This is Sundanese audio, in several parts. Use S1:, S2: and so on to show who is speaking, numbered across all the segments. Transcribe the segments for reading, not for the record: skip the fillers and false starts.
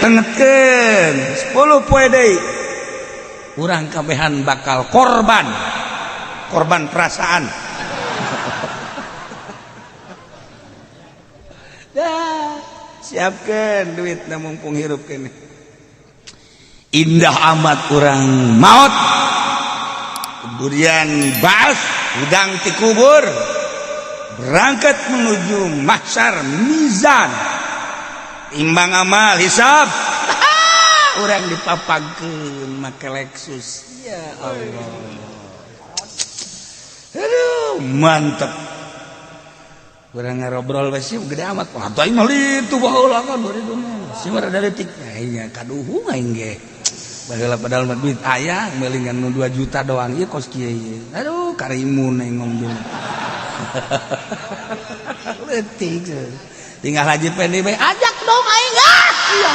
S1: Tengetkeun 10 poe deui urang kabehan bakal korban, korban perasaan. Dah, siapkan duit na mumpung hirup kene. Indah amat urang maut, kemudian baas udang ti kubur, berangkat menuju mahsyar, mizan, imbang amal, hisab. Urang dipapagkeun make Lexus. Ya Allah, aduh, mantep. Urang ngarobrol bae sih gede amat. Wah, aing mah itu baheula kan 2000 sih mah rada leutik. Aing kaduhung aing ge. Baheula padahal mah duit aya meuli ngan 2 juta doang ieu kos kieu ieu. Aduh, karimun aing ngomong. Leutik. Tinggal Haji Pendi bae ajak dong aing ah. Iya.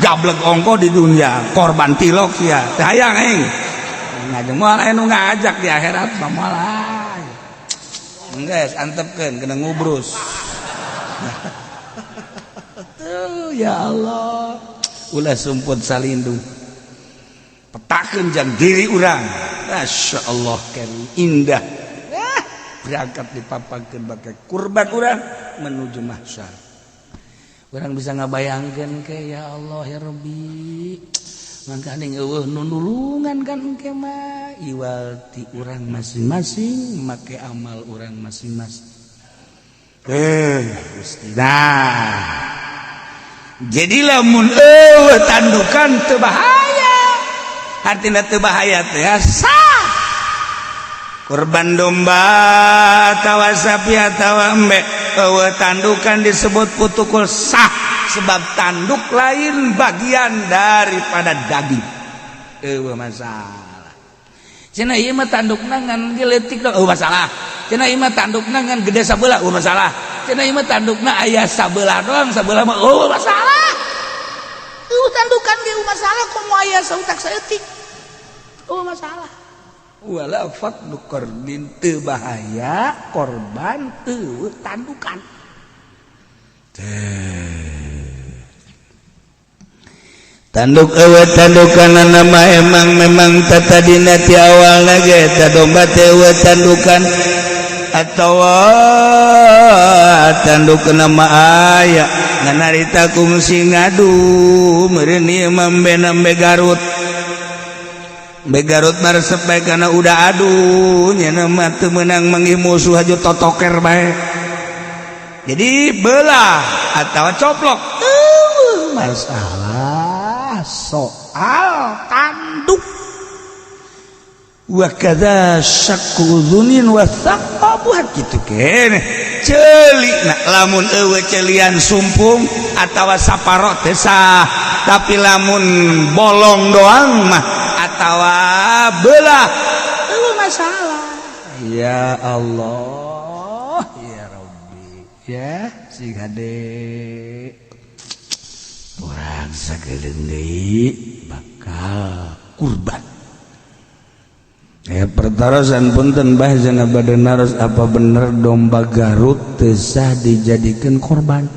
S1: Gablek ongko di dunia, korban tilok sia. Teu hayang aing. Ngajeng moal aya nu ngajak di akhirat mah moal. Geus antepkeun kena ngubrus. Tuh ya Allah. Ulah sumput salindung. Petakeun jang diri urang. Masya Allah kan indah. Berangkat dipapangkeun bakal kurban urang menuju mahsyar. Urang bisa ngabayangkeun ke ya Allah ya Rabbi. Mangkaning eueuh nu nulungan kan engke mah iwal ti urang masing-masing make amal urang masing-masing. Gusti. Nah, jadi lamun eueuh tandukan teu bahaya. Artina teu bahaya teh sah. Kurban domba atawa sapi atawa embe eueuh tandukan disebut putukul sah, sebab tanduk lain bagian daripada daging. Eueuh masalah. Cenah ieu mah tandukna ngan leutik doang, eueuh masalah. Cenah ieu mah tandukna ngan gede sabelah, eueuh masalah. Cenah ieu mah tandukna aya sabelah doang, sabelah mah eueuh masalah. Eueuh tandukan ge masalah, komo aya sautak saeutik. Eueuh masalah. Wala fadlu qarnin, teu bahaya korban eueuh tandukan. Tanduk eueuh tandukan nama emang memang tatadina ti awalna ge eta domba teh eueuh tandukan atawa tanduk nama aya ngan harita kungsi ngadu meureun ieu mah embe Garut. Embe Garut mah resep bae kana udah adu nya mah teu meunang manggih musuh aja totoker bae. Jadi belah atau coplok eueuh masalah soal tanduk. Wa kadza syakku udzunin wa thaqabuhat kitu keneh ceuli. Nah, lamun eueuh celian sumpung atawa saparo teh sah, tapi lamun bolong doang mah atawa belah eueuh masalah. Ya Allah ya Rabbi, ya sing hade urang sakedeung deui bakal kurban. Ya pertarosan punten bah jana bade naros, apa bener domba Garut teu sah dijadikeun korban?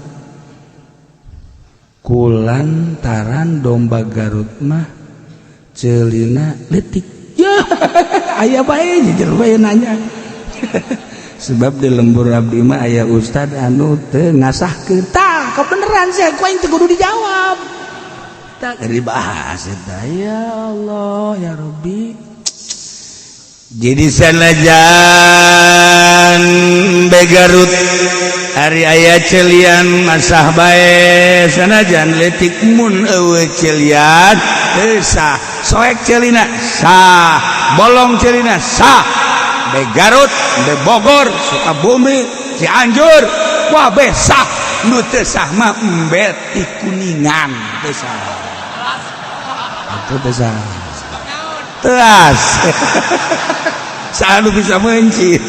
S1: Kulantaran domba Garut mah ceulina leutik. Ya aya bae jujur bae nanya. Sebab di lembur abdi mah aya ustad anu teu ngasahkeun. Tah kebeneran sih ku aing teu kudu dijawab. Tah dibahas eta ya Allah ya Rabbi. Jadi sanajan Begarut hari aya celian masah bae, sanajan leutik mun eueuh celian teu sah. Soek celina sah, bolong celina sah. Be Garut, be Bogor, Sukabumi, Cianjur, kabeh sah. Nu teu sah mah embe ti Kuningan teu sah. Itu teu sah. Teas. Selalu bisa mencit.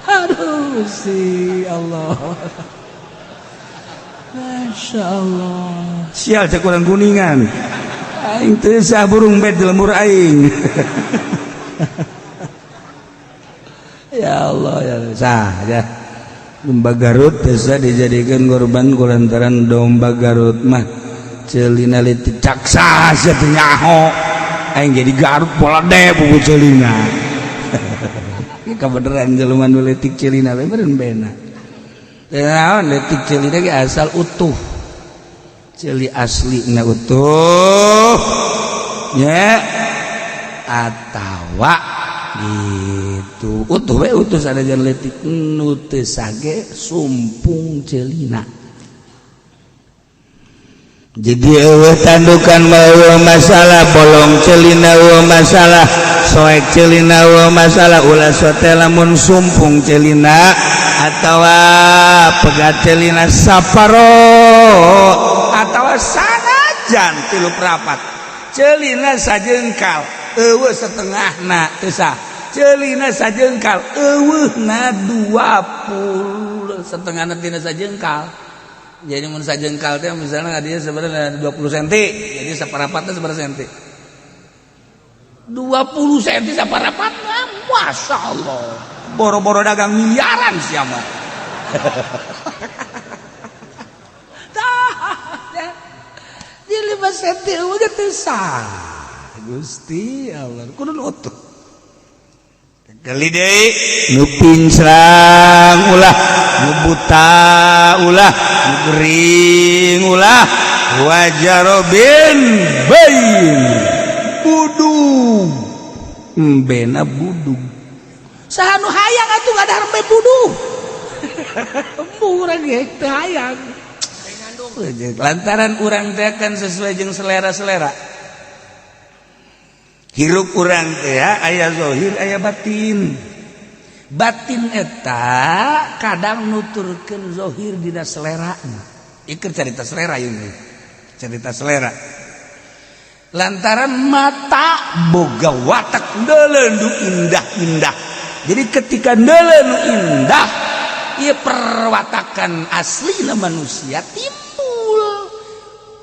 S1: Aduh si Allah. Masya Allah. Sial cek urang Kuningan. Aing teu sah burung bed di lembur aing. Ya Allah ya sah ya. Domba Garut bisa dijadikan korban kulantaran domba Garut mah celina leutik caksa sia teu nyaho aing jadi Garut pola de bubu celina. Kebeneran jelema nu leutik celina we meureun bena. Teu naon leutik celina ge asal utuh. Ceuli asli na utuh nya atawa gitu utuh we utuh sanajan leutik nu teu sage sumpung celina. Jadi eueuh tandukan mah eueuh masalah, bolong celina eueuh masalah, soek celina eueuh masalah, ulah sote lamun sumpung celina atawa pegat celina saparo atawa sanajan tilu perapat celina sajengkal eueuh setengahna teu sah, celina sajengkal eueuhna 20 setengahna tina sajengkal. Jadi mun sajengkal teh misalnya dia sebenarnya 20 cm, jadi saparapatna seberapa senti? 20 cm saparapatna, Masya Allah. Boro-boro dagang miliaran sia mah. Tah, di 5 cm udah teu sah. Gusti Allah, kudu utuh. Kali deui nu pincrang ulah, nu buta ulah, nu gering ulah, wajarobin bayin budug bena budug. Saha nu hayang atuh ngadahar embe budug? Urang ge teu hayang. Lantaran urang teh kan sesuai jeung selera-selera. Hirup urang teh aya zahir aya batin. Batin eta kadang nuturkeun zahir dina selera. Ieu cerita selera ini. Cerita selera. Lantaran mata boga watak ndeuleu nu indah-indah. Jadi ketika ndeuleu nu indah, ieu perwatakan aslina manusia timbul.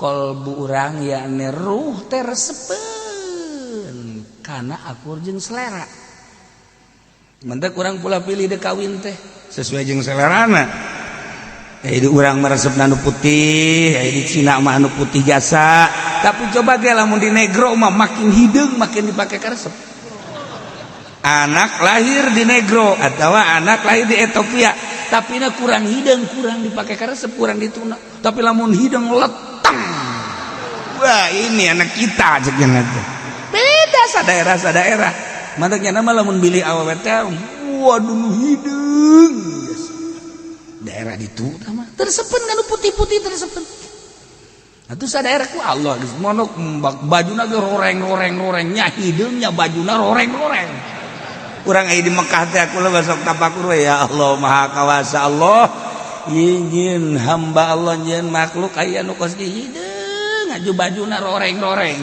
S1: Kolbu urang yakni ruh teh resepeun kana akur jeung selera. Mentek urang pula pilih dek kawin teh sesuai jeung selerana. Di urang meresep nu putih, di Cina mah anu putih jasa. Tapi coba ge lamun di negro mah makin hideung makin dipake karesep. Anak lahir di negro atau anak lahir di Ethiopia, tapi na kurang hideung kurang dipake karesep, kurang dituna. Tapi lamun hideung letang, wah ini anak kita cek teh. Beda sadaerah sadaerah. Mantaknya nama lamun bilih awewe teh waduh nu hideung. Daerah ditu mah tersepen kan putih-putih tersepen. Atuh sadaerah ku Allah geus monok bajuna ge roreng-roreng-roreng nya hideungnya bajuna roreng-roreng. Urang aya di Mekah teh aku besok tapakur ya Allah maha kawasa Allah nyieun hamba Allah nyieun makhluk aya nu kos hideung ngaju bajuna roreng-roreng.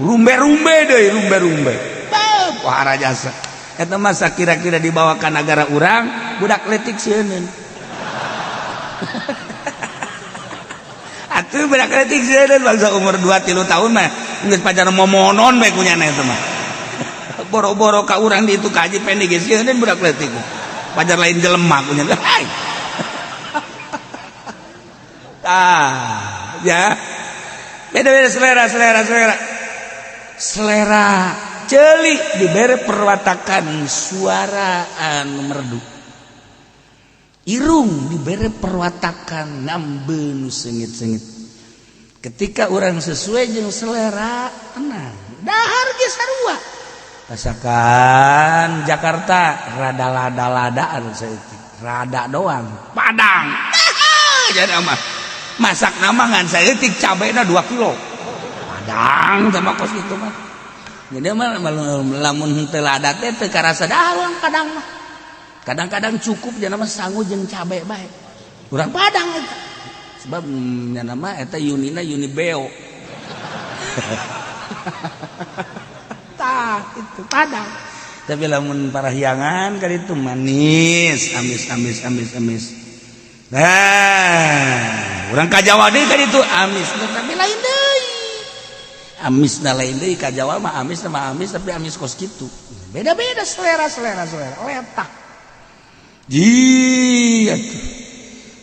S1: Rumbe-rumbe deui rumbe-rumbe. Wah jasa. Eta masa kira-kira dibawa ka nagara urang budak leutik sieun. Atuh budak leutik sieun bangsa umur 2 3 tahun mah geus pacar momonon bae kunyana eta mah. Boro-boro ka urang di itu kaji pendek geus sieun budak leutik. Pacar lain jelema kunyana. Hai. Ah, ya. Beda-beda selera, selera, selera. Selera celik diberi perwatakan suara anu merdu. Irung diberi perwatakan ngambeun sengit-sengit. Ketika orang sesuai jeung selera tenang. Dahar ge sarua. Rasakan Jakarta rada lada-ladaan saeutik. Rada doang. Padang. Jadi mah masak nama ngan saeutik cabena 2 kilo. Padang sama kos itu mah. Jadi mah lamun henteu lada teh teu karasa dahar urang Padang mah. Kadang-kadang cukup jana mah sangu jeung cabe bae. Urang Padang eta. Sebab nyana mah eta yunina yuni beo. Tah itu Padang. Tapi lamun Parahyangan kan itu manis, amis amis amis amis. Nah, urang ka Jawa deui kan itu amis tapi lain deui. Amis na lain deui ka Jawa mah amis sama amis tapi amis kos kitu. Beda-beda selera selera selera letak. Ji atuh.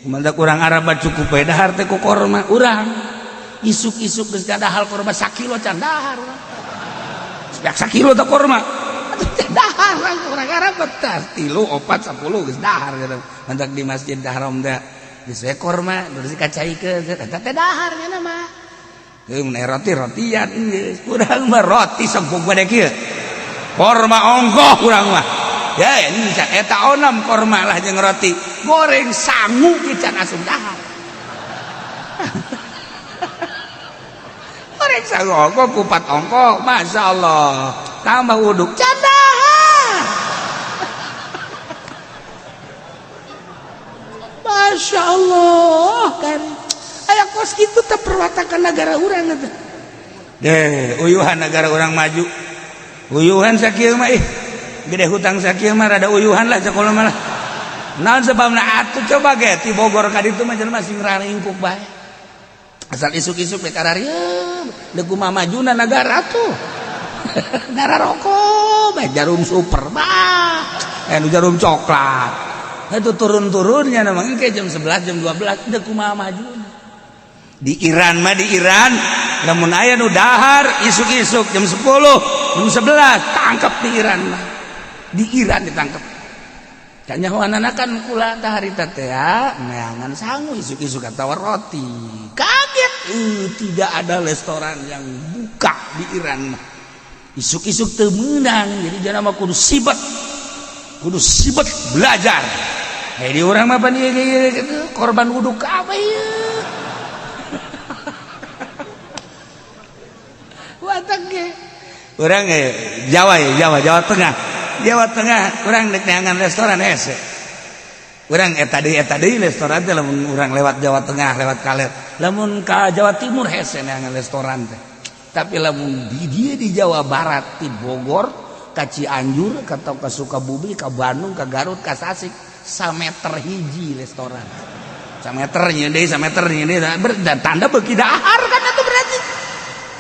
S1: Kumaha urang Arab cukup we dahar teh ku korma urang. Isuk-isuk geus dahar korma sakilo can dahar urang. Sepiak sakilo teh korma. Atuh can dahar urang Arab teh 3 4 10 geus dahar gitu. Mantak di Masjid Haram teh geus we korma terus dikacaikeun eta teh dahar nya mah. Heuh mun roti rotian geus. Urang mah roti sok gede kieu. Korma ongkoh urang mah. Ya ini eta onam korma lah jeung roti. Goreng sangu ge can asup dahar. Goreng sangu ongkoh kupat ongkoh, Masya Allah. Tambah uduk can dahar. Masya Allah kan. Aya kos kitu teh perwatakan negara urang eta. Deh, uyuhan negara urang maju. Uyuhan sakieu mah ih. Gede hutang sakieu mah rada uyuhan lah sakola mah lah. Naon sebabna atuh coba ge ti Bogor ka ditu mah jelema sing raringkuk bae. Asal isuk-isuk we kararieu, deuk kumaha majuna nagara tuh. Ngararokok bae jarum super bah. Nu jarum coklat. Itu turun-turunnya namanya kayak jam 11 jam 12 deuk kumaha majuna. Di Iran mah di Iran lamun aya nu dahar isuk-isuk jam 10 jam 11 tangkap di Iran mah. Di Iran ditangkap. Kanyahoanana kan kula tah harita teh neangan sangu isuk-isuk atawa roti. Kaget, tidak ada restoran yang buka di Iran mah. Isuk-isuk teu meunang, jadi jana mah kudu sibet. Kudu sibet belajar. Hei di urang mah pan ieu korban uduk apa ieu? Watak ge. Urang Jawa ya, Jawa, Jawa Tengah. Jawa Tengah urang dek neangan restoran hese. Urang eta deui restoran teh lamun urang lewat Jawa Tengah, lewat kaler. Lamun ka Jawa Timur hese neangan restoran teh. Tapi lamun di dieu di Jawa Barat, di Bogor, ka Cianjur, atau ka Sukabumi, ka Bandung, ka Garut, ka Tasik, sameter hiji restoran. Sameter nyeun deui, sameter nyeun deui, tanda beuki dahar kan atuh berarti.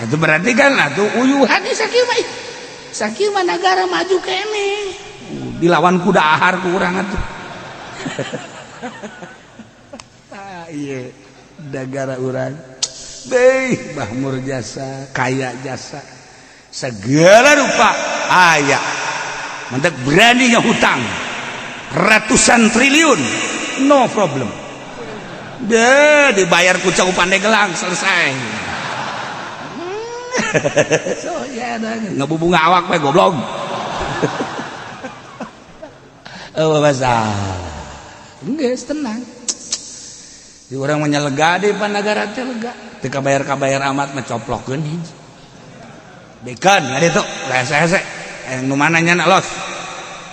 S1: Itu berarti kan atuh uyuhan sakieu mah. Sakieu mah negara maju kene. Dilawan ku dahar ku urang atuh. Tah ieu negara urang. Beuh, bahmur jasa, kaya jasa. Segala rupa aya. Mentek beraninya hutang ratusan triliun, no problem. Deh, dibayar ku cau Pandeglang selesai. So ya ngebubung awak we goblok. Oh masalah. Geus tenang. Di urang mah lega di panagara teh lega. Teu kabayar-kabayar amat mah coplokeun hiji. Bekan ngaditu hese-hese. Aya nu mana nya los.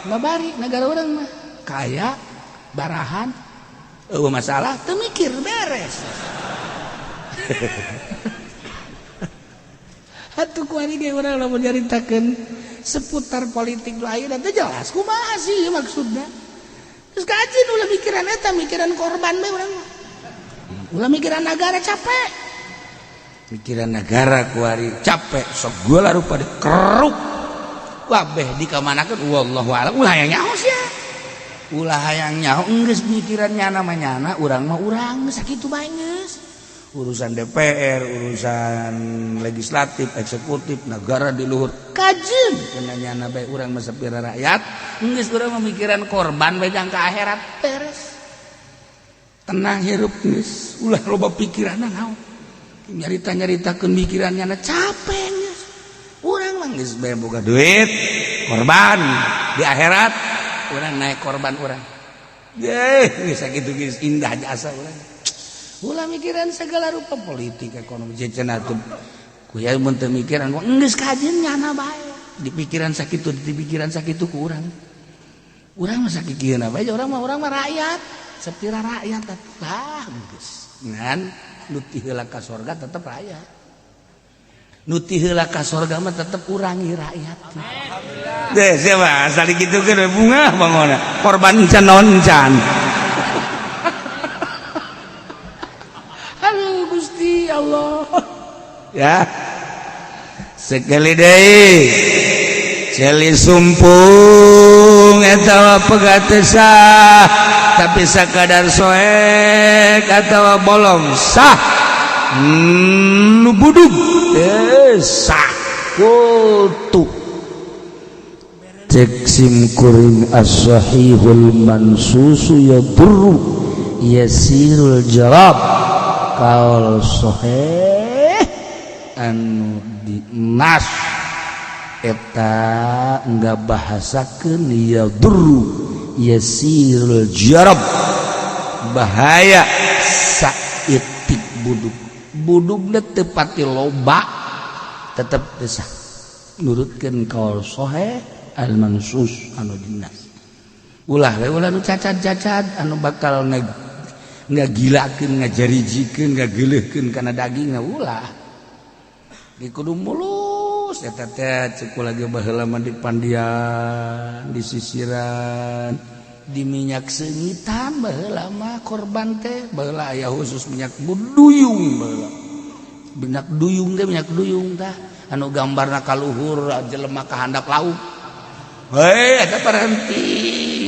S1: Babari negara urang mah kaya barahan eueuh masalah teu mikir beres. Atuh kuari ge urang lamun nyaritakeun seputar politik nu ayeuna teh jelas kumaha sih maksudna. Terus kajeun ulah mikiran eta, mikiran korban bae urang mah. Ulah mikiran negara capek. Mikiran negara kuari capek sok segala rupa dikeruk. Wabeh dikamanakeun wallahu a'lam ulah hayang nyaho sia. Ulah hayang nyaho geus mikiran nyana mah nyana, urang mah urang sakitu bae geus. Urusan DPR, urusan legislatif, eksekutif, negara di luhur kajeun kena nyana bae urang mah sapira rakyat geus urang mah mikiran korban bae jang ka akhirat beres. Tenang hirup geus ulah loba pikiranna naon. Nyarita-nyaritakeun mikiran nyana capek geus. Urang mah geus bae boga duit, korban di akhirat urang naik korban urang. Yeh, geus sakitu geus indah jasa urang. Ulah mikiran segala rupa politik ekonomi cenah tuh. Kuya mun teu mikiran geus kajeun nyana bae. Di pikiran sakitu, di pikiran sakitu ku urang. Urang mah sakikieuna bae, urang mah rakyat. Sapira rakyat atuh lah geus. Ngan nu ti heula ka sorga tetep rakyat. Nu ti heula ka sorga mah tetep urangi rakyat. Deh siapa asal dikitukeun bunga bangona. Korban can naon can. Aduh Gusti Allah. Ya. Sekali deui. Celi sumpung Embung eta pegat sah, tapi sakadar soek atau bolong sah. Nu budug sah. Qultu, cek sim kuring, as-sahihul mansusu yadurru yasirul jarab. Kaul sahih anu di nas eta enggak bahasakeun yadurru yasirul jarab, bahaya saeutik buduk. Budukna teu pati loba, tetep teu sah, nurutkeun kaul sahih al mansus anu dinas. Ulah we, ulah nu cacat-cacat anu bakal ngagilakeun, ngajarijikeun, ngageuleuhkeun kana dagingna, ulah. Di kudu mulus eta teh. Cek lagi baheula mah di pandian, di sisiran, di minyak seungitan baheula mah korban teh. Baheula aya khusus minyak duyung baheula, minyak duyung teh, minyak duyung tah anu gambarna kaluhur jelema ka handap lauk. Hei, eta berhenti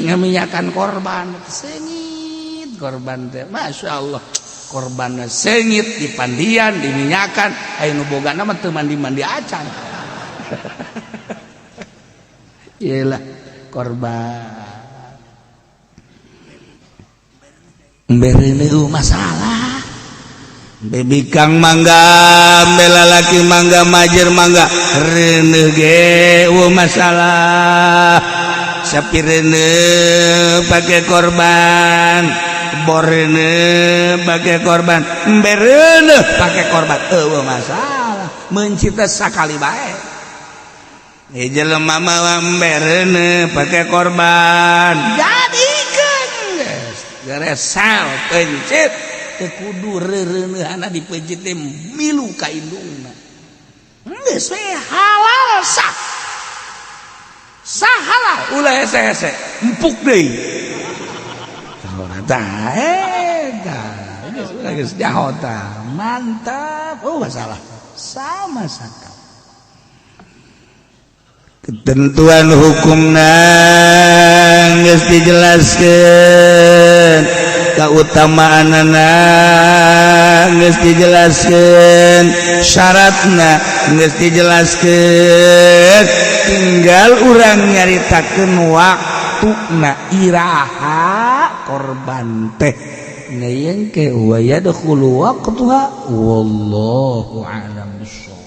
S1: ngaminyakan korban, seungit korban teh, masya Allah. Korban seungit di pandian, diminyakan, aya nu bogana mah teu mandi-mandi acan. Iyalah, korban bere masalah. Bebikang mangga, bela laki mangga, majer mangga, reuneuh ge eueuh masalah. Sapi reuneuh pake korban, bor reuneuh pake korban, embe reuneuh pake korban, eueuh masalah. Mencita sakali bae. Jelema mah embe reuneuh pake korban, jadikeun geus geresal pencit. Teu kudu reureuneunana dipencit teh milu ka indungna. Geus we halal, sah sah halal, ulah hese-hese empuk deui. Tah eta geus geus nyaho tah, mantap. Oh, masalah sama sakali ketentuan hukumna geus dijelaskeun, keutamaanana geus dijelaskeun, syaratna geus dijelaskeun, tinggal urang nyaritakeun waktuna iraha korban teh ngayengke wa yadkhulu waqtuha. Wallahu a'lam bissawab.